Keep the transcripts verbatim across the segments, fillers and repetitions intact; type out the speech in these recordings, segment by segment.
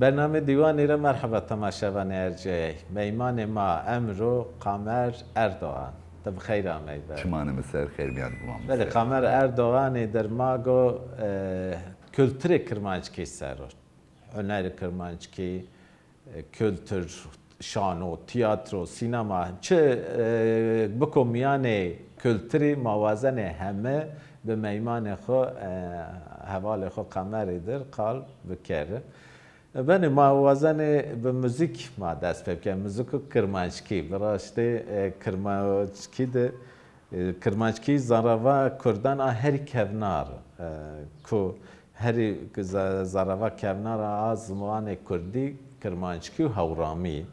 Bernamê Dîwanî ra merheba temaşevanê erciyayey. Meymanê ma emro Kamer Erdoğan. Ti bi xeyr amey be. Çimanê mi ser, xeyr mîyan bima mi ser. Belê, Kamer Erdoğanî dir ma go, e, kulturê kirmanckî ser o. Hunerê kirmanckî, e, kultur, şano, tîyatro, sînema, çi, e, biko mîyanê kulturî ma wazenê heme bi meymanê xo, e, hevalê xo Kamerî dir qal bikerin. Benê ma wazenê bi muzîk ma dest pê bikerê. Muzîko kirmanckî. Bi raştî, e, kirmanckî de, e, kirmanckî zarava kurdan a herî kevnar, e, ku herî za-, zarava kevnar a ziwanê kurdî, kirmanckî û hewramî.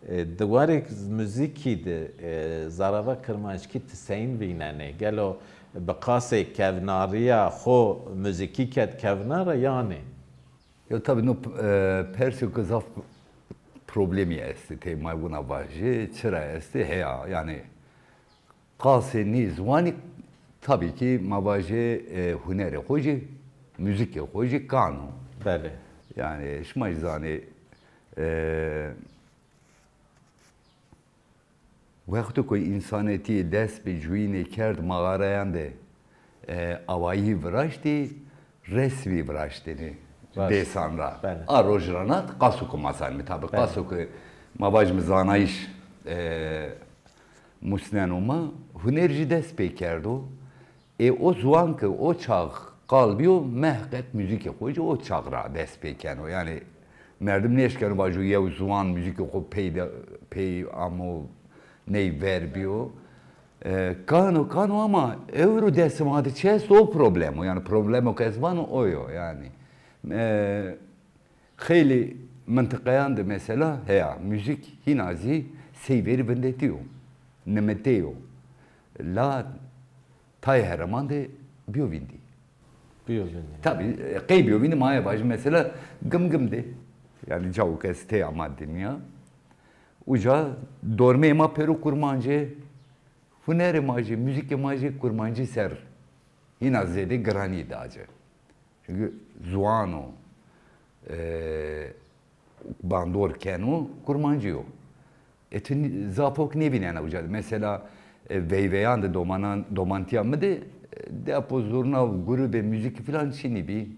E, di warê muzîkî de, e, zarava kirmanckî ti seyîn vînenê? Gelo bi qasê kevnarîya xo muzîkî ket kevnar a yanî? Yo, tabî, no, e, persê ke zaf problemî estê, tey ma wina vajê, çira estê, heya, yanî, qasê nê ziwanî, tabî kî ma vajê, e, hunerê xo jî, muzîkê xo jî kan o. Belê. Yanî, şima jî zanê, e, Wexto ku însanetî dest bi cuyînê kerd maxarayan de, e, awayî viraştî, resmî viraştêne. Raşt. Dêsan ra. Belê. A roj ra nat, qaso ku ma zanîme, tabî. Belê. Qaso ku ma vajîme zanayîş, e, musneno ma, huner jî dest pê kerdo. Ê o ziwan ke o çax qal bîyo, mehqet muzîkê xo jî o çax ra dest pê keno. Yanî merdim nêşkeno vajo yew ziwan muzîkê xo pey de, pey amo, ney ver bîyo. E, kano, kano ama ewro destê ma de çi esto, o problemo. Yanî problemo ke ez vano o yo yanî. E, Xeylê mintiqeyan de mesela heya, muzîk hîna zî sey verî vindetî yo, nimitê yo. La tayê herêman de bîyo vîndî. Bîyo vîndî. Tabî, e, qey bîyo vîndî, ma aye vajî mesela Gimgim de. Yanî cawo ke ez tey ama dinya. Uca dormeyê ma pêro kurmanc ê, hunerê ma jî, muzîkê ma jî kurmancî ser hîna zêde giranî da ci. Çunkî ziwano, e, bandor keno kurmancî yo. E, ti nî-, zaf ok nêvînena uca de. Mesela, e, veyveyan de domanan, domantîya mi de, e, depo, zurna, grûbê muzîkî filan çinî bî.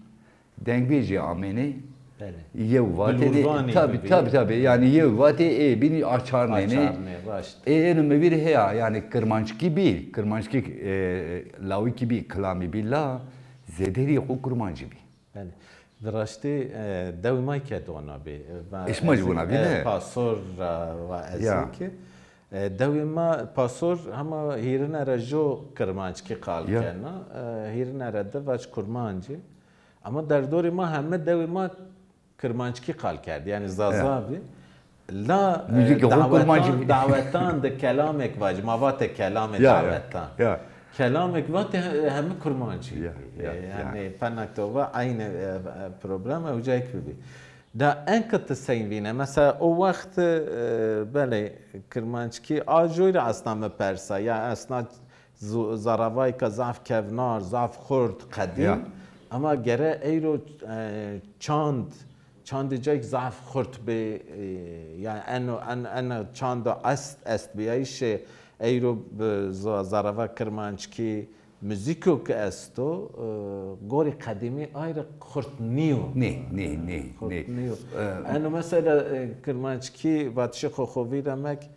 Dengbêjî amêne. Belê. Yew vatê de, tabî, tabî, tabî. Yanî yew vatê ê bînî açarnêne. Açarnê, raşt. Ê, êno mi vîr heya, yanî kirmanckî bî, kirmanckî, e, lawikî bî, kilamî bî la zêderî xo kurmancî bî. Belê. Di raştî, e, dewê ma ke dona bî. E, şima jî wina bî, e, ne? Pasor ra va ez ki. E, dewê ma Pasor hema hîrine ra jo kirmanckî qal kena. E, hîrine ra di vac kurmancî. Ama derdorê ma heme dewê ma kirmanckî qal kerdî. Yanî zaza bî. La, e, muzîkê xo dawetan, kurmancî bî. Dawetan de kelamek vacî. Ma vatê kelamê dawetan. Ya. Kelamek vatê he-, heme kurmancî. Ya, ya, e, yanî ya. Penak de va eynî, e, e, problem ewcayek bibî. Da enka ti sey vîne. Mesela o wext, e, belê, kirmanckî a joy ra esna mi persa. Ya esna Zu-, zaravayka zaf kevnar, zaf xurt, qedîm. Ya. Ama gere eyro, e, çand, çandê cayk zaf xurt bê, e, yanî eno, en-, ena çanda est, estbîyayîşê eyro bi za-, zarava kirmanckî, muzîko ke esto, e, gorê qedîmî ay ra xurt nîyo. Nê, nê, nê, xurt nê. Nîyo. E, eno mesela, e, kirmanckî vatişê xo xo vîr emek,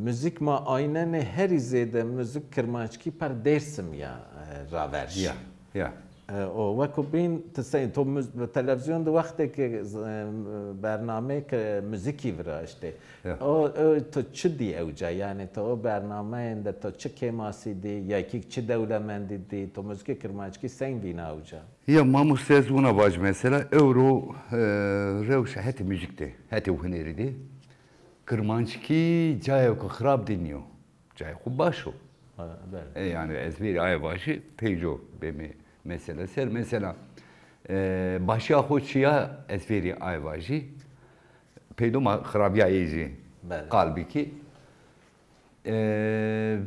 Muzîk ma aynenê herî zêde muzîk kirmanckî per Dêrsim ya, e, raver şî. Ya, ya. E, o weko bîn ti sey, to muz-, televîzyon de wextê ke z-, e, bernameyê ke muzîkî viraştê. Ya. O, o, to çi dî ewca? Yanî to o bernameyên de to çi kêmasî dî, ya kî çi dewlemendî dî, to muzîkê kirmanckî sey vîna ewca? Ya mamoste ez wina vac mesela, ewro, e, rewşa hetê muzîk de, hetê hunerî de. Kirmanckî cayêko xirab de nîyo. Cayê xo baş o. Ha, belê. E, yanî ez verî aye vajî, peyco bême mesela ser. Mesela, e, başîya xo çi ya ez verî aye vajî. Peydo ma xirabîya ey zî qal bî kî. E,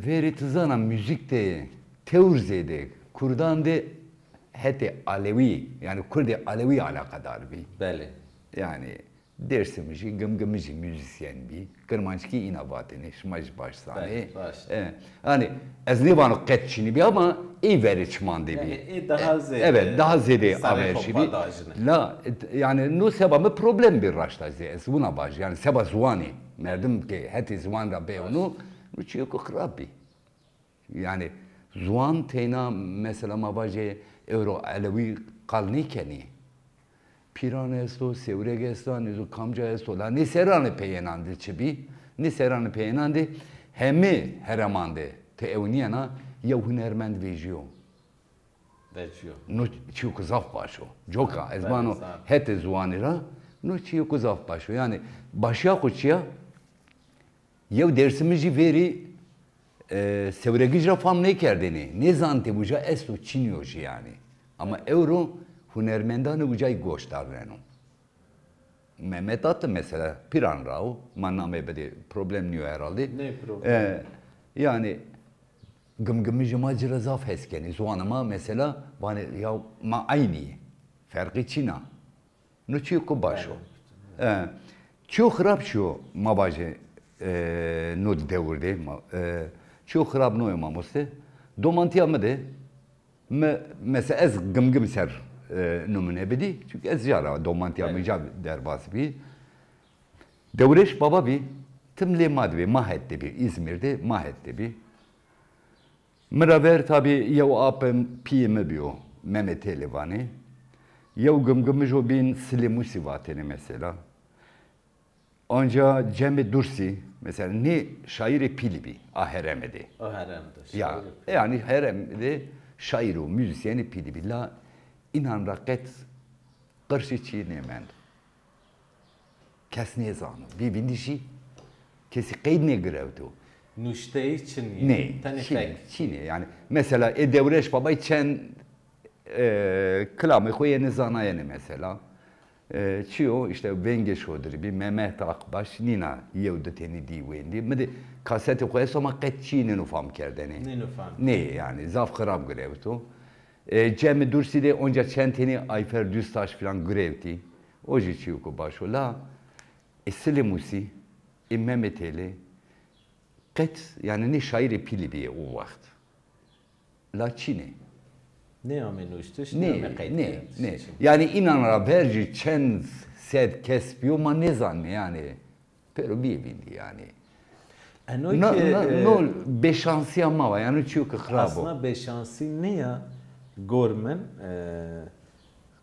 verî ti zana muzîk de tewr zêde kurdan de hetê alewî, yanî kurdê alewî alaqedar bî. Belê. Yanî Dêrsimijî, Gimgimijî muzîsyen bî. Kirmanckî îna vatêne, şima jî baş zanê. Belê, raşt. E, yanî ez nêvano qet çinî bî ama ey verê çiman de bî. Yanî ê daha zêde, evet, daha zêde averşî bî. La, e, yanî no seba mi problem bî raşta zî, ez wina vajî. Yanî seba ziwanî, merdim ke hetê ziwan ra bêwno, no çîyêko xirab bî. Yanî ziwan teyna mesela ma vajê ewro elewî qal nêkenî. Pîran esto, sêwreg esta, nêzo kamca esto. La nê serranê peyênan de çi bî? Nê serranê peyênan de hemê hereman de ti ewnîyena yew hunermend vejîyo. Vejîyo. No çîyêko zaf baş o. Coka, ez vano hetê ziwanî ra no çîyêko zaf baş o. Yanî başîya xo çi ya? Yew Dêrsimijî verî, e, sêwregij ra fam nêkerdêne. Nêzanitê uca esto çinî yo jî yanî. Ama ewro hunermendanê ucayî goş darneno. Mehmet Atlı mesela Pîran ra o. Ma namê bidê, problem nîyo herhalde. Nê problem. E, yanî Gimgimijê ma ci ra zaf hes kenê. Ziwanê ma mesela vanê ya ma eynî yê. Ferqî çin a. No çîyêko baş o. E, çîyo xirab çîyo ma vajê, e, no dewir de, ma, e, çîyo xirab no yo mamoste. Domantîya mi de, mi, mesela ez Gimgim ser, e, numune bidî. Çunkî ez ca ra domantîya mi ca derbas bî. Dewrêş Baba bî, tim lê ma de bî, ma het de bî, Îzmîr de ma het de bî. Mi ra ver tabî yew apê pîyê mi bîyo, Memê Têlê vanê. Yew Gimgimijo bîn Silê Musî vatêne mesela. Anca Cemê Dursî, mesela nê şaîrê pîlî bî, a heremê de. A herem de, ya, şaîrê pîlî. Yanî herem de şaîr û muzîsyenê pîlî bî. La înan ra qet qirşê çîyê nêmend. Kes nêzano. Bî vîndî jî kesî qeyd nêgirewto. Nuşteyî çin yê. Nê, tenê çin ê, fek. Çin ê. Yanî mesela ê Dewrêş Babay çend, e, kilamê xo yenê zanayene mesela. E, çi yo, îşte Vengê Şodirî bî, Mehmet Akbaş, nîna yew di tenî dî wendî. Mi de kasetê xo esto ama qet çîyê nêno fam kerdene. Nêno fam. Nê, yanî zaf xirab girewto. E, Cemê Dursî de onca çend tenî Ayfer Düztaş filan girewtî. O jî çîyêko baş o. La, e, Silê Musî, e, Memê Têlê, qet, yanî nê şaîrê pîlî bîyê o wext. La çin ê. Nêamê nuştiş, nê, nêamê qeyd nê, nê. Yanî înan ra ver jî çend sed kes bîyo ma nêzanîme yanî. Pêro bîyê vîndî yanî. Eno no, ki, no, e, no bêşansîya ma wa, yanî çîyo ki xirab o. Aslında bêşansî nîya, gor min, e,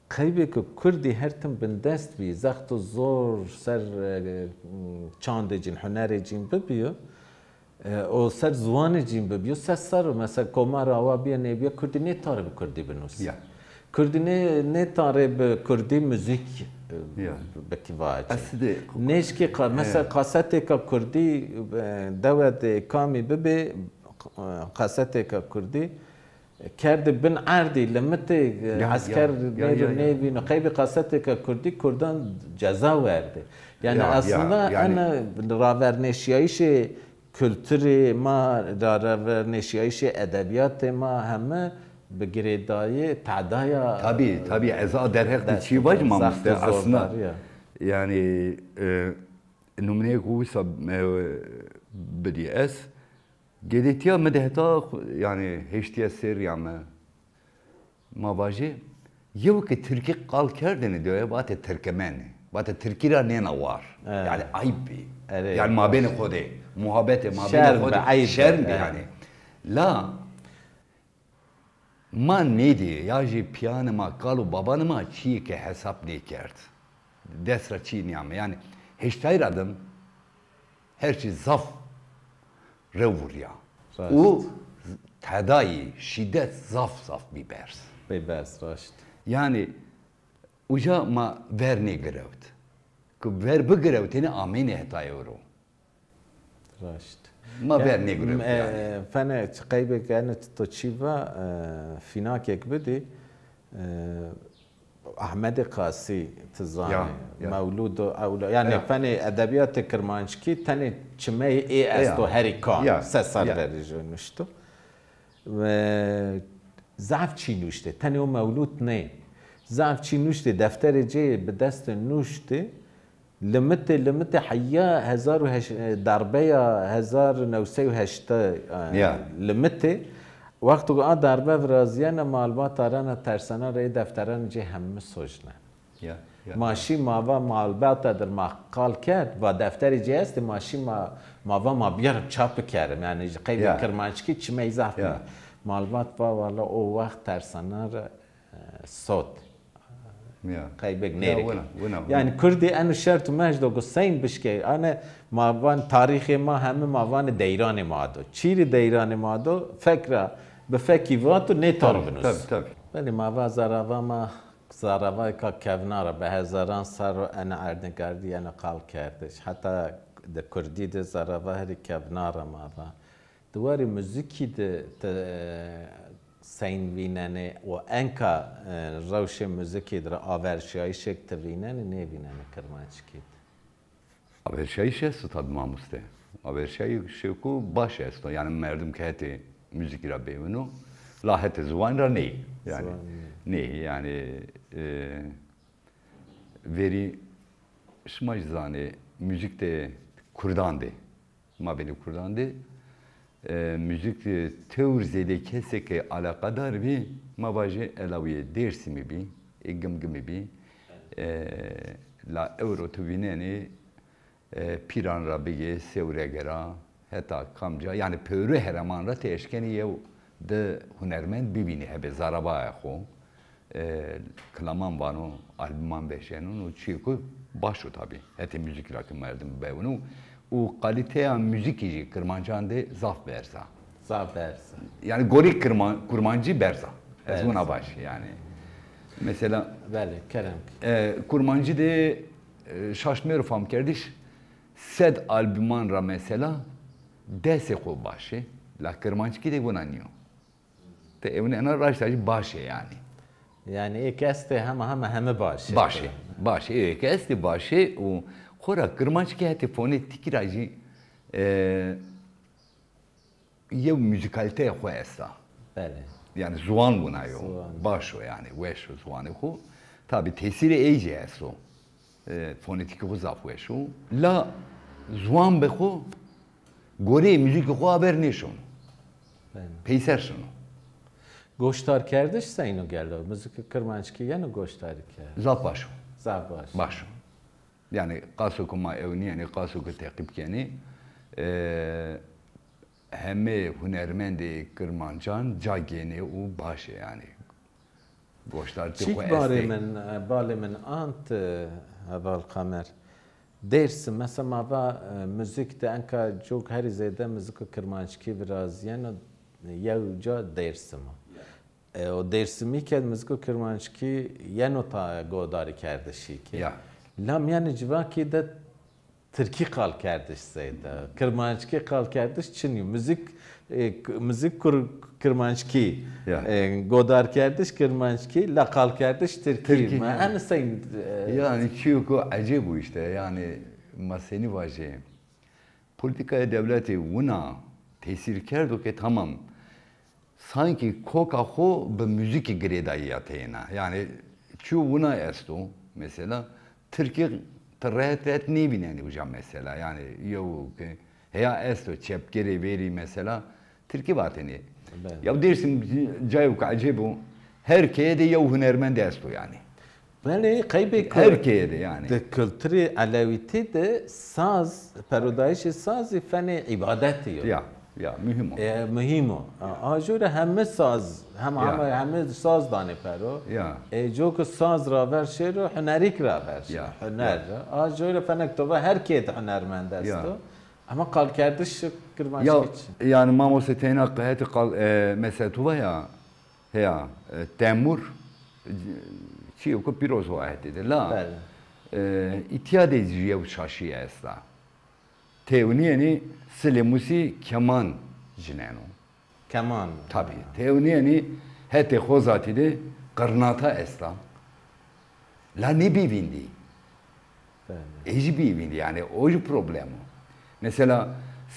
qeybê ki kurdî her tim bindest bî, zexto zor ser, e, çandê cîn, hunerê cîn bibîyo, e, o ser ziwanê cîn bibîyo, ses ser o. Mesela Komar Awa bîye nêbîye, kurdî nêtarê bi kurdî binusî. Ya. Kurdî nê, nêtarê bi kurdî muzîk, e, ya, bikî vacî. Nêşkî qa-, mesela, e, kasetêka kurdî, e, dewe de kamî bibê, e, kasetêka kurdî, kerdê bin erdî, limitê, e, ya, esker ya, ya, nêro ya, ya, nêvîno. Qeybê kasetêka kurdî kurdan ceza werdê. Yanî, ya, ya, aslında, yanî, ena ravernêşîyayîşê kulturê ma, ra-, ravernêşîyayîşê edebîyatê ma heme bi girêdayî tedaya. Tabî, tabî, ez a derheq de çî vajî mamoste, aslında. Yanî, e, numûneyêko wisa, e, bidî ez. Gedêtîya mi de heta, yanî, hêştîya serrîya mi. Ma vajê, yew ke tirkî qal kerdêne de, vatê tirkimen. Vatê tirkî ra nêna war. Evet. Yanî ayb bî. Evet. Yanî mabênê xo de, muhabetê mabênê xo de şerm bî, şerm bî, evet, yanî. La ma nêdî, ya jî pîyanê ma, kal û babanê ma çîyê ke hesab nêkerd. Dest ra çî nîyame. Yanî heştay ra dim her çî zaf rew vurîya. Raşt. Û tedayî, şîdet zaf zaf bî berz. Bî berz, raşt. Yanî uca ma ver nêgirewt. Ku ver bigirewtêne amêne heta ewro. Raşt. Ma ver nêgirewt yanî. Fene çi qeybêk ene to çî va, e, fînakêk bidî, e, Ahmedê Qasî, ti zanî, ya, ya, Mewlûd û ewla, yanî, ya, fenê edebîyatê kirmanckî tenê çimeyê ê esto, ya, herî ka, ya, se serr, ya, verî jû nuşto. Ve zaf çî nuştê, tenê o Mewlûd nê. Zaf çî nuştê, defterê cê bi destê nuştê, limitê, limitê heya hezar û heşt, darbeya hezar û new sey û heştay, e, ya, limitê. Wexto ku a darbe virazîyena, malbat arena tersena rê, defteranê cê hemî sojnen. Ya, ya, ma ya. Şî ma va malbata dir ma qal kerd, va defterê cê estê, ma şî ma, ma va ma bîyarim çap bikerim. Yanî ji qeydê, ya, kirmanckî çimey zaf, ya, bî. Malbat va wala o wext tersena re, e, sot. Ya. Qeybek, ya, nêrikî. Wina, wina, wina. Yanî kurdî eno şert û merc do ku seyn bişkê, ane ma van tarîxê ma hemî ma vanê deyranê ma do. Çîrî deyranê ma do, fek ra bi fekî vato nê tar binus. Tabii, tabii, tabii. Belê ma va zarava ma, zaravayê ka kevnar a, bi hezaran serr o ene erdnîgardî, ene qal kerdiş. Heta di kurdî de zarava herî kevnar a ma va. Di warê muzîkî de ti, e, seyn vînenê û enka, e, rewşê muzîkî de ra averşiyayîşêk ti vînenê, nêvînenê kirmanckî de? Averşiyayîş esto tabî mamoste. Averşiyayîşêko baş esto. Yanî merdim ke hetê muzîkî ra bêwino, la hetê ziwan ra ney. Yanî, ziwan ney. Ney, yanî, e, verî şima jî zanê, muzîk de kurdan de, mabênê kurdan de, e, muzîk, e, tewr zêde kesê ke eleqedar bî, ma vajê elawîyê Dêrsimî bî, ê Gimgimî bî. E, la ewro tu vînenî, e, Pîran ra bigê, Sêwrege ra, heta kamca, yanî pêro hereman ra ti eşkenî yew di hunermend bivînî hebê zaravayê xo. E, kilaman vano, albûman veşeno, no çîyêko baş o tabî. Hetê muzîkî ra ke merdim bewino û kalîteya muzîkî jî kirmancan de zaf berz a. Zaf berz a. Yanî gorî kirman-, kurmancî berz a. Ez wina vaj yanî. Mesela, belê, kerem. E, kurmancî de, e, şaşt mêro famkerdiş, sed albûman ra mesela desê xo baş ê, la kirmanckî de wina nîyo. Ti ewnena raşta jî baş ê yanî. Yanî ê ke estê hema hema heme baş ê. Baş ê. Baş ê. Ê ke estê baş ê û xora kirmanckî hetê fonetîkî ra jî, e, yew muzîkalîteyê xo esta. Belê. Yanî ziwan wina yo. Ziwan. Baş o yanî, weş o ziwanê xo. Tabî tesîrê ey jî esto. E, fonetîkê xo zaf weş o. La ziwan be xo, goreyê muzîkê xo aver nêşono. Belê. Peyser şino. Goşdarkerdiş seyno gelo? Muzîkê kirmanckî yeno goşdarî kerd? Zaf baş o. Zaf baş. Baş o. Yanî qaso ke ma ewnîyenî, qaso ke teqîb kenî, e, hemê hunermendê kirmancan ca gênê û baş ê yanî. Goşdarîtê xo estê. Çîk barê min, e, balê min ant, e, heval Qamer. Dêrsim, mesela ma va, e, muzîk de enka cok herî zêde muzîko kirmanckî virazîyeno, yew ca Dêrsim o. Ya. E, o Dêrsimî ke muzîko kirmanckî yeno ta godarîkerdişî ke. Ya. La mîyanê civakî de tirkî qalkerdiş zêde. Kirmanckî qalkerdiş çinî yo. Muzîk, e, k-, muzîk kur-, kirmanckî, ya, e, godarkerdiş kirmanckî, la qalkerdiş tirkî. Tirkî, ma, ya. Ene sey, e, yanî çîyêko ecêb o îşte. Yanî ma senî vajê. Polîtîkaya dewletî wina tesîr kerdo ke tamam, sankî koka xo bi muzîkî girêdayî ya teyna. Yanî çîyo wina esto, mesela, tirkî ti rehet rehet nêvînenî uca mesela. Yanî yew ke heya esto, çepgêrê verî mesela, tirkî vatêne. Belê. Ya Dêrsim cayêko ecêb o, her keye de yew hunermend esto yanî. Belê, qeybê ku her keye de yanî. Di kulturê elewîtî de saz, perodayîşê sazî fenê îbadetî yo. Ya, ya, muhîm o. E, muhîm o. Ya. A, a jû re heme saz, hema, ya, hema, heme saz danê pero. Ya. E, coku saz raver şêro, hunerîk raver şêro. Ya, huner, ya. A jû re fenek to va her keye de hunermend esto. Ya. Ama qalkerdiş kirmanckî çi? Yanî mamoste teyna qehetî qal, e, mesela tu va ya, heya, e, Temur, çîyêko pîroz o hetê de la. Belê. E, îtya de jî yew şaşîye esta. Tewnîyenî Silê Musî keman cineno. Keman. Tabî. Tewnîyenî hetê xozatî de qirnata esta. La nêbî vîndî. Belê. Ê jî bî vîndî, yanî o jî problem o. Mesela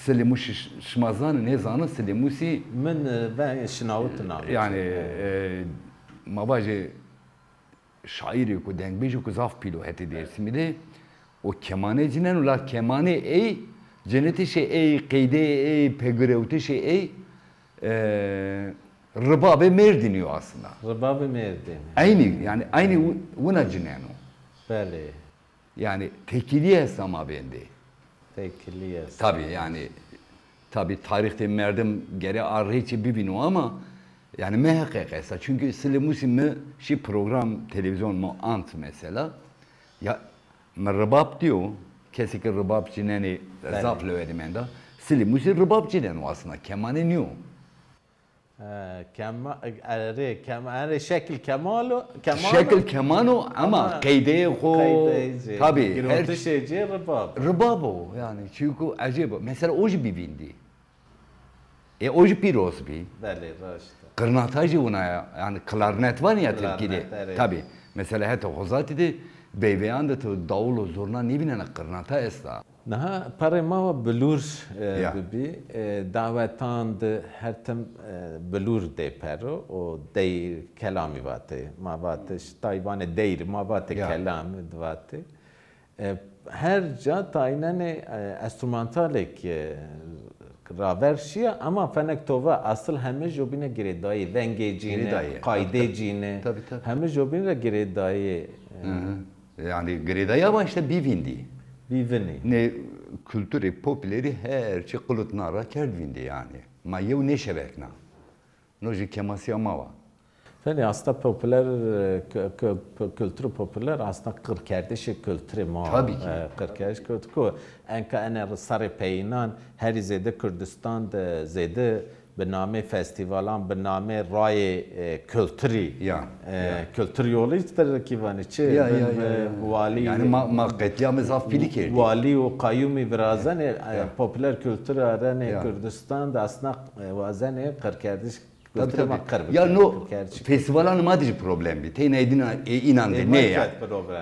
Silê Musî ş-, şima zanî, nêzano, Silê Musî. Min, e, ben şinawit name. Yanî, e, ma vajê şaîrêko, dengbêjêko zaf pîl o hetê Dêrsimî de. O kemane cineno, la kemanê ey, cinitişê ey, qeydeyê ey, pêgirewtişê ey, e, ribabê Mêrdînî yo aslında. Ribabê Mêrdînî. Eynî, yani eynî wi-, wina cineno. Belê. Yani têkilîye esta mabên de. Têkilîye esta. Tabii yani, tabii tarîxê merdim gere a rêçê bivîno ama yani miheqeq esta. Çünkü Silê Musî mi şî program televîzyon mi ant mesela. Ya mi ribab dîyo, kesê ke ribab cinenê zaf lewe de menda. Silê Musî ribab cineno aslında, kemane nîyo. E, kema-, erê, kema-, erê şekil kemal o, kemal o. Şekil kemal o ama qeydeyê xo, tabii, her girotişê ci ribab. Ribab o yani, çünkü ecêb o. Mesela o jî bivîndî. E, o jî pîroz bî. Belê, raşt. Qirnata jî wina ya, yani klarnet vanê ya tirkî de. Klarnet, erê. Tabii. Mesela heta Xozatî de beyveyan de tu dawul û zurna nêvînena, qirnata esta. Niha perê ma wa bilûr, e, bibî. E, dawetan de her tim, e, bilûr dê pero û deyr kelamî vatê. Ma vatê, şi tay vanê deyr, ma vatê kelamî di vatê. E, her ca taynenê, e, enstrûmantalêk, e, raver şîya, ama fenek to va, asil heme jobîne girêdayî, vengê cîne, qaydê cîne, heme jobîn ra girêdayî, e, Yani girêdayî ama işte bî vîndî. Bî vînî. Nê kulturê popûlerî her çî qulutna ra kerd vîndî yani. Ma yew nêşevekna. No jî kemasîya ma wa. Belê, aslında popûler, e, k-, k-, p-, kulturê popûler aslında qirkerdişê kulturê ma. Tabii ki. E, qirkerdiş kultur ku enka ene serê peyînan herî zêde Kurdistan de zêde bi namê festîvalan, bi namê rayê, e, kulturî, ya, e, ya, kultur yolî tirkî vanê çi? Ya, ya, bin, ya, e, ya. Walî, yani ma, ma qetlîyamê zaf pîlî kerdî. Walî û qayûmî virazenê, e, ya, popûler kultur a renê, ya, Kurdistan de aslında, e, wazenê qirkerdiş kulturê ma qir bikir. Ya no festîvalanê ma de jî problem bî. Teyna êdîna, e, înan de nê ya.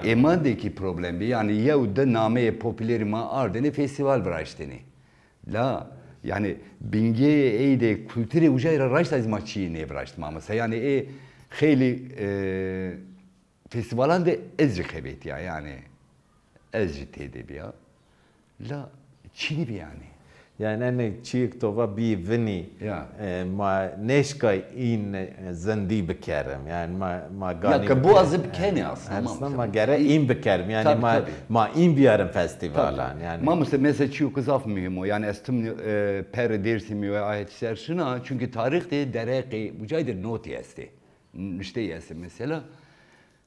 Ê ma de kî problem bî. Yani yew di nameyê popûlerî ma ardêne festîval viraştêne. La, yani, bingeyê ey de kulturê ucay ra raşta zî ma çîyê nêviraşt ma. Mesela, yani, ê xeylî, e, festîvalan de ez jî xebetîya, yani, ez jî têde bîya. La, çinî bî, yani. Yani, enê çîyêk to va bî vinî, ya, e, ma nêşkay în, e, zindî bikerim. Yani, ma, ma ganî bikerim. Ya, ke biwazî bikenî aslında, ma, aslında ma gere în bikerim. Yani, tabii, ma, tabii, ma în bîyarim festîvalan. Tabii. Yani. Mamoste, mesela çîyo ke zaf muhîm o. Yani ez tim, e, perê Dêrsimî ve ahet ser şina. Çünkü tarîx de dereqê ucay de notî estê. Nuşteyî estê mesela.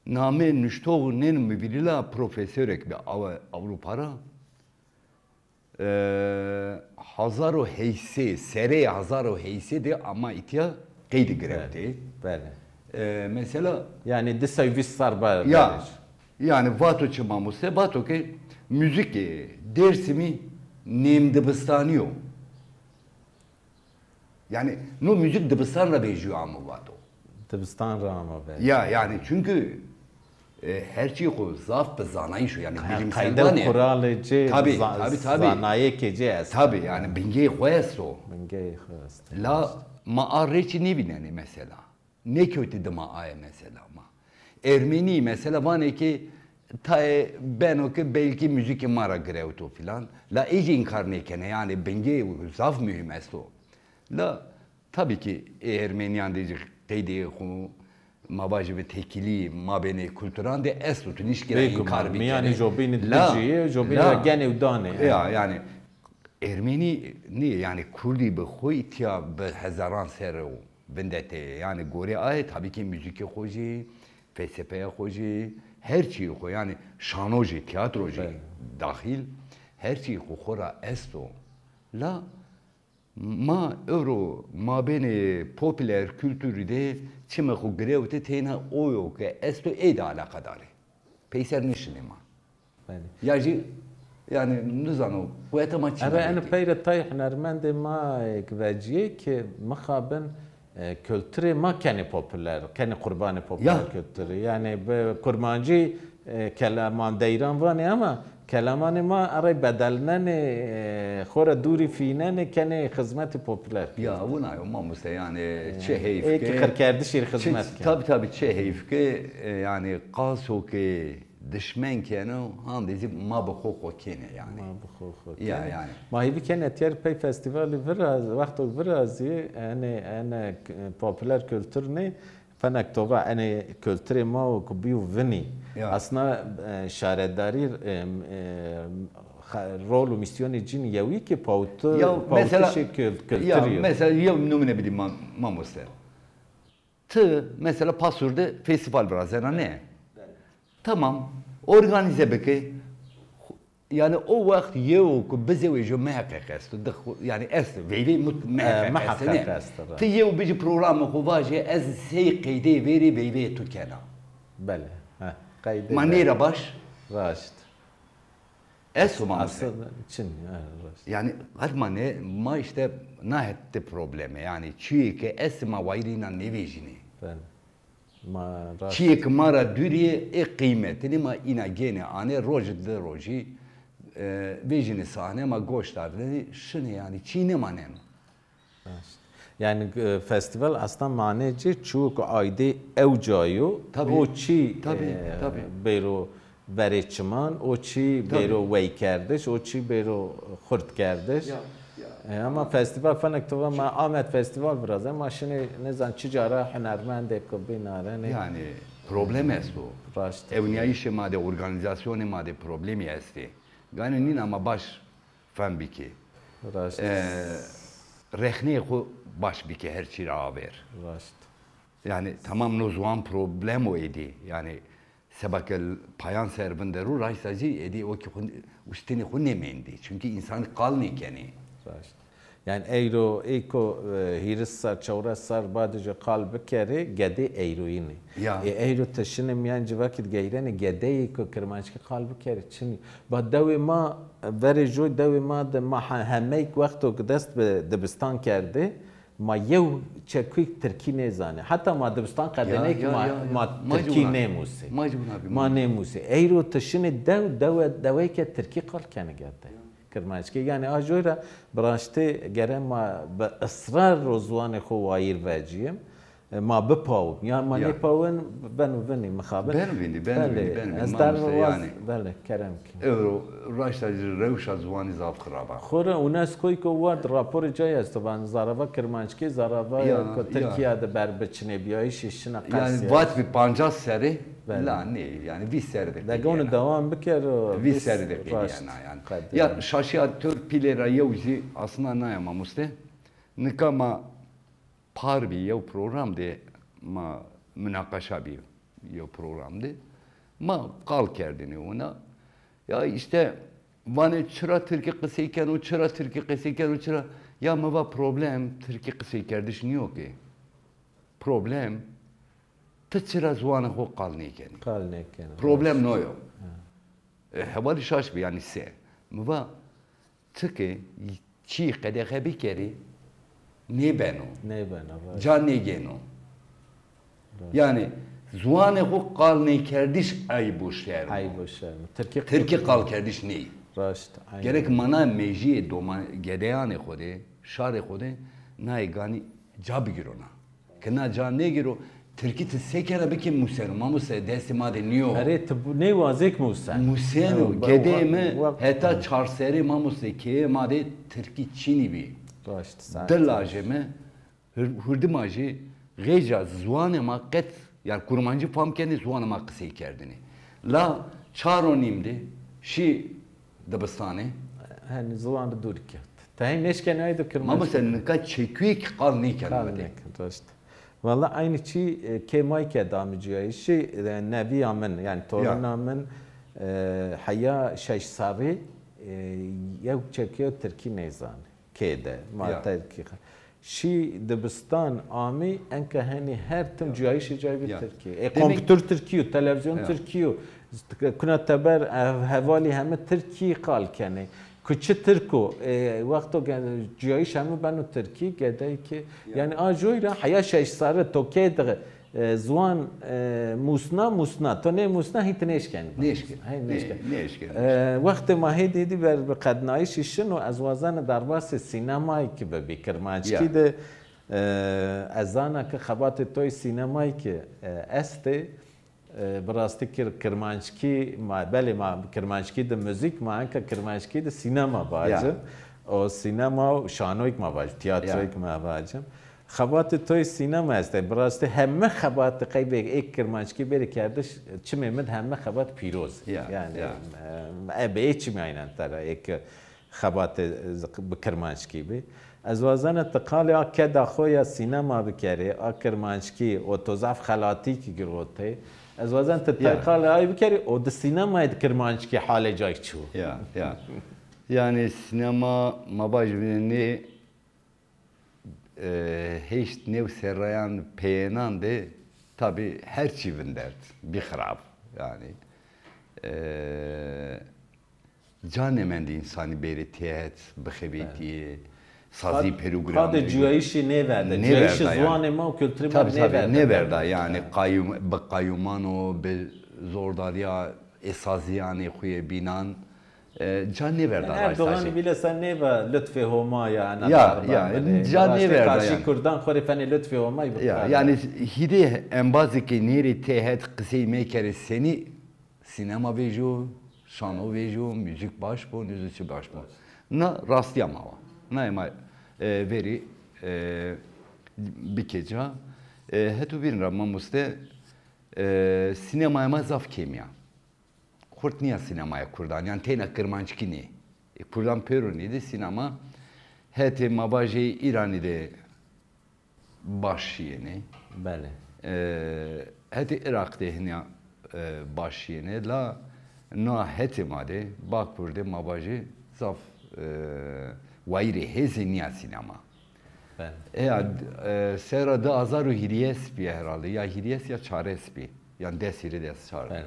Namê nuştox nêno mi vîrî la profesorêk bi Aw-, Ewropa ra. E, hazar û heyşt sey, sereyê hazar û heyşt sey de ama îtya qeydî girewtê. Belê. E, mesela. Yani di sey vîst serr ber-, ya, berê. Yani vato çi mamoste, vato ke muzîkê Dêrsimî nêm dibistanî yo. Yani no muzîk dibistan ra vejîyo amo vato. Dibistan ra amo vejîyo. Ya, yani çünkü, e, her çî xo zaf bi zanayîş o, yani bilimsel vanê. Qayde û quralê ci, tabii, za-, tabii, tabii, zanayekê ci esto. Tabii, yani bingeyê xo esto. Bingeyê xo esto. La ma a rê çî nêvînenê mesela. Nêkewtî dima aye mesela ma. Ermenî mesela vanê ke tayê beno ke belkî muzîkê ma ra girewto filan. La ê jî înkar nêkenê, yani bingê zaf muhîm esto. La tabii ki ê ermenîyan de jî qeydê xo, ma vajîme têkilî mabênê kulturan de esto, tu nişkî ra înkar bikerî. Mîyanê jobînî di cî yê, jobînî ra genê û danê. Ya, yani ermenî nîyê, yani kurdî bi xo îtya bi hezaran serre o. Vindetê, yani gorê aye tabii ki muzîkê xo jî, felsefeya xo jî, her çîyê xo, yani şano jî, tîyatro jî dahil, her çîyê xo xo ra esto. La ma ewro mabênê popûler kulturî de çimê xo girewtê, teyna o yo ke esto, ey de eleqedar ê. Peyser nişinê ma. Belê. Ya jî, yani, nizano, quweta ma çi. Ebe, eno peyre tay hunermendê ma, e, ki vecîyê ki mixabin, e, kulturê ma kenê popûler, kenê qurbanê popûler kulturî. Yani bi kurmancî, e, keleman deyran vanê ama Kelamanê ma arey bedelnenê, e, xo ra dûrî fînenê, kenê xizmetê popüler. Ya, wina yo mamoste, yanî çi heyf ke. Ê ki qirkerdişî rê xizmet ke. Tabi, tabi, çi heyf ke, e, yanî qaso ke dişmen keno, handê zî ma bi xo xo kenê yanî. Ma bi xo xo kenê. Ya, yanî. Ma hêvî kenê etyer pey festîvalî viraz, wexto virazî, enê, ene, e, popüler kultur nê, Fenek to va, enê kulturê ma o ku bîyo vinî. Ya. Aslında, e, şaredarî, e, e, xa-, rol û mîsyonê cîn yewî ki pawtu-, ya, mesela, pawtişê kul-, kulturî yo. Mesela yew numune bidî ma-, mamoste. Ti mesela Pasûr de festîval virazena, ne? Belê. Tamam. Organîze bike. Yanî o wext yew ku bizewêjo miheqeq esto. Di xu-, yanî est, veyvê mut-, e, miheqeq est, ne? Miheqeq est, ra. Ti yew bijî programê xo vajê, ez sey qeydê verî veyvê tu kena. Belê. Heh, qeydê. Ma nêra baş? Raşt. Esto ma mesela. Aslında çin, ha, raşt. Yanî, hat ma ne, ma işte na hette probleme. Yanî, çîyê ke est ma wayîrê înan nêvejînê. Belê. Ma rast. Çîyê ki ma ra dûrî yê, ê qîmetinî ma îna gênê anê, roj di rojî, e, vejînê sahne, ma goş dardinê, şinê yanî, çî nêmaneno. Rast. Yanî, e, festîval aslında manê ci çiyo ku aydê ew cayo, tabii, o çî, tabii, e, tabii, bêro verê çiman, o çî, tabii, bêro weykerdiş, o çî bêro xurtkerdiş. Ya, ya. E, ama festîval, fenek to va ma Amed Festîval viraze, ma şinê nêzan çi cara hunermendê ku bînarenê. Yanî problem esto. Rast. Ewnîyayîşê ma de, organîzasyonê ma de problemî estê. Ganî nîna ma baş fem bikê. Rast. E, rexneyê xo baş bikê her çî ra aver. Rast. Yanî tamam no ziwan problemo êdî. Yanî seba ke payan ser vindero, raşta zî êdî o kî xwu, ustênê xwu nêmendî. Çunkî însan qal nêkenê. Raşt. Yanî eyro ê ko, e, hîris sar, çewres sar badê ci qal bikerê, gedê eyroyîn ê. Ya. Ê eyro ti şinê mîyan civakî de geyrenê, gedeyê ko kirmanckî qal bikerê, çinî. Ba dewê ma, verê joy dewê ma de ma he-, hemeyk wexto ke dest bi dibistan kerdê, ma yew çekuyêk tirkî nêzanê. Heta ma dibistan qedenê ki ma, ma tirkî nêmusê. Ma nêmusê. Eyro ti şinê dew, dewe, deweyke tirkî qal kenê gete. Kirmanckî. Yanî a joy ra bi raştî gere ma bi israr ro ziwanê xo wayîr vecîyim. E, ma bipawim. Ya ma nêpawin, beno vinî mixabin. Beno vinî, beno vinî, beno vinî. Ez dar ro waz, belê, kerem ki. Ewro raşta zî rewşa ziwanî zaf xirab a. Xora UNESCOyî ko ward raporê cayî esto, van zarava kirmanckî, zarava ko Tirkîya de berbiçinê, bîyayîşî şina qesî. Yanî vat bî pancas serrî, la nê, yanî vîst serrî de. Degone dewam bikero. Vîst serrî de qedîyena yanî. Ya şaşîya to pîlê ra yew zî aslında naya mamoste. Nika ma par bî yew program de ma munaqeşa bî yew program de. Ma qal kerdêne wina. Ya îşte vanê çira tirkî qisey keno, çira tirkî qisey keno, çira. Ya mi va problem tirkî qiseykerdiş nîyo ke. Problem ti çira ziwanê xo qal nêkenî. Qal nêkenî. Problem no yo. E, hevalî şaş bî, yanî se. Mi va, ti ke çî qedexe bikerî, nêbeno. Nêbeno, rast. Ca nêgêno. Rast. Yanî, ziwanê xo qal nêkerdiş eyb û şerm o. Eyb û şerm o. Tirkî, tirkî qal kerdiş ney. Rast, aynen. Gerek mana mejîyê doma-, gedeyanê xo de, şarê xo de, nayê ganî ca bigîrona. Ke na ca nêgêro, tirkî ti se kere bikê museno. Mamoste, destê ma de nîyo. Erê, ti bu-, nêwazêk musen. Museno, gedeyê mi heta çar serrî mamoste keyê ma de tirkî çinî bî. Raşt, saet. Di lajê mi, hur-, hurdî ma jî, xêca ziwanê ma qet, yanî kurmancî fam kenê, ziwanê ma qisey kerdinê. La çar û nîm de şî dibistanê. Henî ziwan de dûrî kewt. Ti hey nêşkenayî do kirmanckî. Mamoste, nika çekuyêk qal nêkeno. Qal nêken, raşt. Wella eynî çî, e, kê ma yî ke damê cuyayîşî, e, nevîya min, yanî torina min, e, heya şeş serrî, e, yew çekuya tirkî nêzanê. Kê de, ma tirkî. Şî dibistan amî, enka henî her tim cuyayîşê cayî bi tirkî. E, kompîtur tirkî yo, televîzyon tirkî yo. Kuna teber, e, hevalî heme tirkî qal kenê. Kuçi tirk o. E, wexto ke cuyayîş heme beno tirkî, gedeyê ki. Yanî a joy ra heya şeş serre to kê de E, ziwan, e, musna, musna. To nê musna hît nêşken. Nêşken. Hey, nêşken. Nê-, nêşken. E, wextê ma hê dêdî ber bi qednayîşî şino, ez wazena derbasê sînemayî ki bibî. Kirmanckî de, e, ez zana ki xebatê to yê sînemayî ki, e, estê, e, bi rastî kir-, kirmanckî ma, belê ma kirmanckî de muzîk ma, enka kirmanckî de sînema bacim. O sînema û şanoyîk ma bacim, tîyatroyîk ma bacim. Xebatê to yê sînema estê. Bi rastî heme xebatê qey bê ê kirmanckî bêrê kerdiş, çimê mi de heme xebat pîroz. Ya, yanî, ya. E, ebe ê çimî aynen tera ê ki xebatê bi kirmanckî bî. Ez wazena ti qalê a keda xo ya sînema bikerê, a kirmanckî, o to zaf xelatî ki girotê. Ez wazen ti tay qalê ay bikerê, o di sînemayê de kirmanckî halê cay çi wo? Ya, ya. Yanî sînema ma bajî nê e, heşt new serrayan peyênan de tabî her çî vindert, bî xirab. Yanî, e, ca nêmendî însanî bêrê têhet bixebitîyê, sazî programî. Qadê cuyayîşî nêverda, cuyayîşê ziwanê ma û kulturê ma nêverda. Tabî, tabî, nêverda. Yanî qayûm-, bi qayûman û bi zordarîya ê sazîyanê xo yê bînan, e, ca nêverda. Erdoganî bîle sen nêva lutfê Homa ya, ya, ya, ca nêverda. Karşî kurdan xo rê fenê lutfê Homayî bi. Ya, yanî hîrê embazê ke nêrê têhet qisey mekerê senî sînema vêjo, şano vêjo, muzîk baş bo, nêzû çi baş bo. Na rastîya ma wa. Na ema, e, verî, e, bikê ca. E, heto vîrîn ra mamoste, e, sînemaya ma zaf kêmî ya. Xurt nîya sînemaya kurdan, yanî teyna kirmanckî nê. E, kurdan pêro nêdî sînema. Hetê ma vajê Îranî de baş şîyêne. Belê. E, hetê Iraq de hinîya, e, baş şîyêne. La na hetê ma de, Bakur de ma vajê zaf, e, wayîrê hêzê nîya sînema. Belê. E, ya, e, serra di hazar û hîrês bî herhalde. Ya hîrês ya çares bî. Yanî des hîrê des çar. Belê.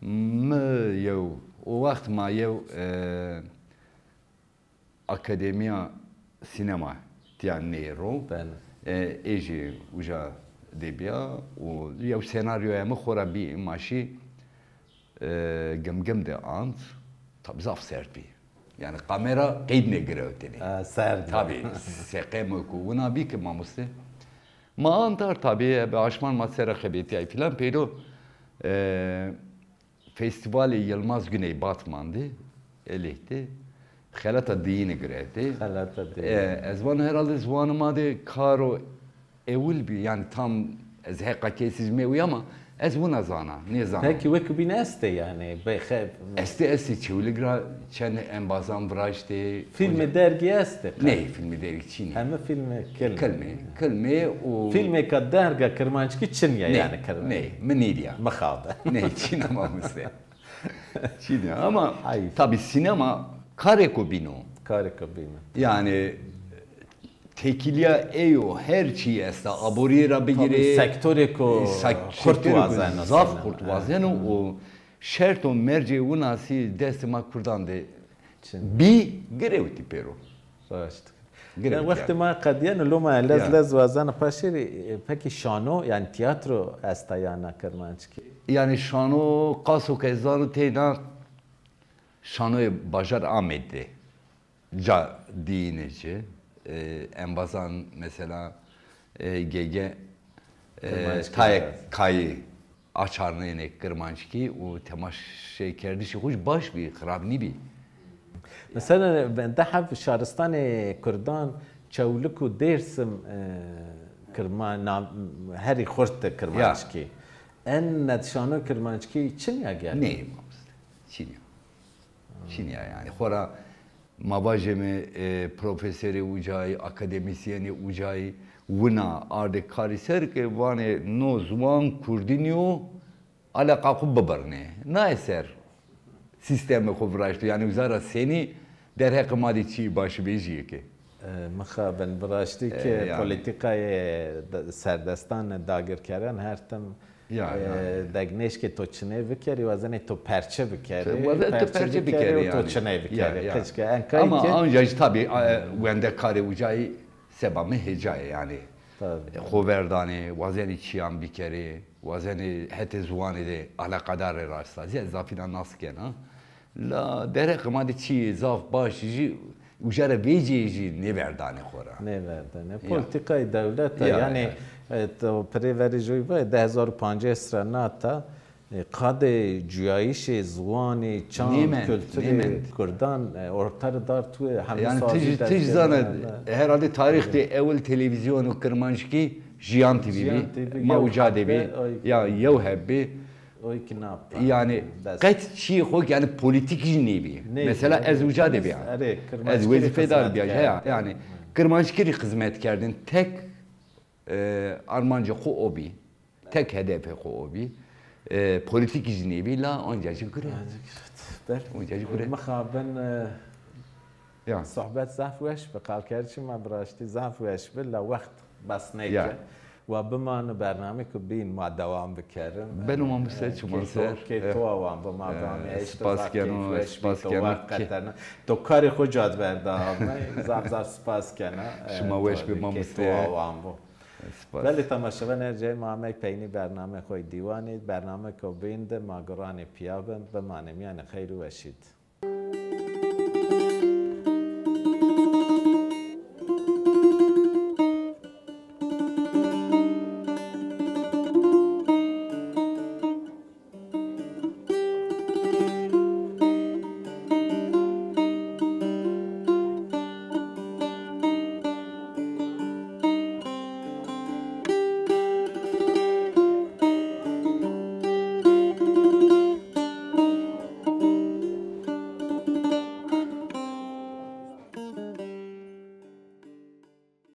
Mi yew, o wext ma yew, e, akademîya sînema tîya nêro. Belê. E, ê jî uca de bîya û yew senaryoya mi xora bî, ma şî, e, Gimgim de ant, tabî zaf sert bî. Yanî kamera qeyd nêgirewtêne. Ha, serd. Tabî, seqe mi ku wina bî ki mamoste. Ma ant ar tabî, ebe aşman ma sera xebetîyay filan, peyro, e, Festîvalê Yılmaz Güney Batman de, Elih de, xelata diyîne girewtê. Xelata diyîne. E, ez vana herhalde ziwanê ma de karo ewil bî, yanî tam ez heqa kesî zî mewî ama ez wina zana, nêzana. Pekî wek bîn estê yanî, beyxe- Estê, estê, Çewlig ra çend embazan viraştê. Fîlmê dergî estê? Ney, fîlmê dergî çin ê. Heme fîlmê kilm. Kilmê, kilmê û. Fîlmêka derga kirmanckî çin ya yanî kirmanckî. Ney, mi nêdîya. Mixabe. Ney, çin a mamoste. Çin a ama tabî sînema karêko bîn o. Karêko bîn o. Yanî tekîlîya ey o, her çî esta. Aborîye ra bigîrê, sektorêko xurt wazeno, zaf xurt wazeno û şert û mercê winasî destê ma kurdan de bî, girewtî pêro. Raşt. Ya, wextê ma qedîyeno, loma lez lez wazena paşêrî, e, pekî şano, yanî tîyatro esta ya na kirmanckî? Yanî şano, qaso ke ez zano teyna şanoyê bajar Amed de ca diyîne ci, e, embazan mesela, e, Gege, e, Tayê Kayî açarnêne kirmanckî û temaşekerdişê xo jî baş bî, xirab nîbî. Mesela, ben daha şaristanê kurdan Çewlik û Dêrsim, e, kirma-, na-, herî xurt de kirmanckî. Enne şano kirmanckî çin ya gerçekten? Ney, mamoste. Çin ya. Çin ya yanî. Xora ma vajême, e, profesorê ucayî, akademîsyenê ucayî wina ardê karî ser ke vanê no ziwan kurdî nîyo, eleqa xo bibirnê. Naye ser sîstemê xo viraşto. Yanî uza ra senî derheqê ma de çîyê baş vejîyê ke. E, mixabin, bi raştî ki polîtîkayê de-, serdestan dagirkeran her tim, e, deg nêşkê to çinê bikerî, wazenê to perçe bikerî, wazenê to perçe bikerî û to çinê bikerî. Qeçke enkayî ki. Ama anca jî tabî, e, wendekarê ucayî seba mi hêcayê yanî. Xo verdanê, wazenê çîyan bikerê, wazenê hetê ziwanî de eleqedar rê rasta. Zî ez zafî na nas kena. La derheqê ma de çîyê zaf baş jî uca ra vecîyê jî nêverdanê xo ra. Nêverdanê. Ya. Polîtîkayê dewlete, ya, yanî, ya, e, to pirê verî joy va, di hezar û pancês ra nata, e, qadê cuyayîşê ziwanî, çand, kulturê kurdan, e, orte ra dart we, hemî sazî dest pê. Yanî tij, tij zana, herhalde tarîx de ewil televîzyonu kirmanckî Jiyan T V bî. Jiyan T V, ma uca de bî. Ya, yew heb bî. Oy ki napa. Yanî qet çîyê xo ki, yanî polîtîk jî nêbî. Mesela ez uca de bîya. Ez wezîfedar bîya. Heya, yanî kirmanckî rê xizmet kerdin. Tek, e, armancê xo o bî. Tek hedefê xo o bî. E, polîtîk jî nêbî, la onca jî guret. Onca jî guret. Mixabin, e, sohbet zaf weş bi. Qalkerçî ma bi raştî zaf weş bi. La wext bes nêke. Wa bimano bernameyêko bîn ma dewam bikerin. Beno mamoste, çiman ser. Kê to, kê to awan bo, ma bi ameyîş to zaf keyfweş bî, to wext qeterna. To karê xo ca de berdewam. Zaf zaf spas kena. Şima weş bî mamoste. Kê to awan bo. Spas. Belê temaşevan, her cayê ma amey peynî bernameyê xo yê dîwanî. Bernameyêko bîn de ma guranê pîya bin. Bimanê mîyanê xeyr û weşî de.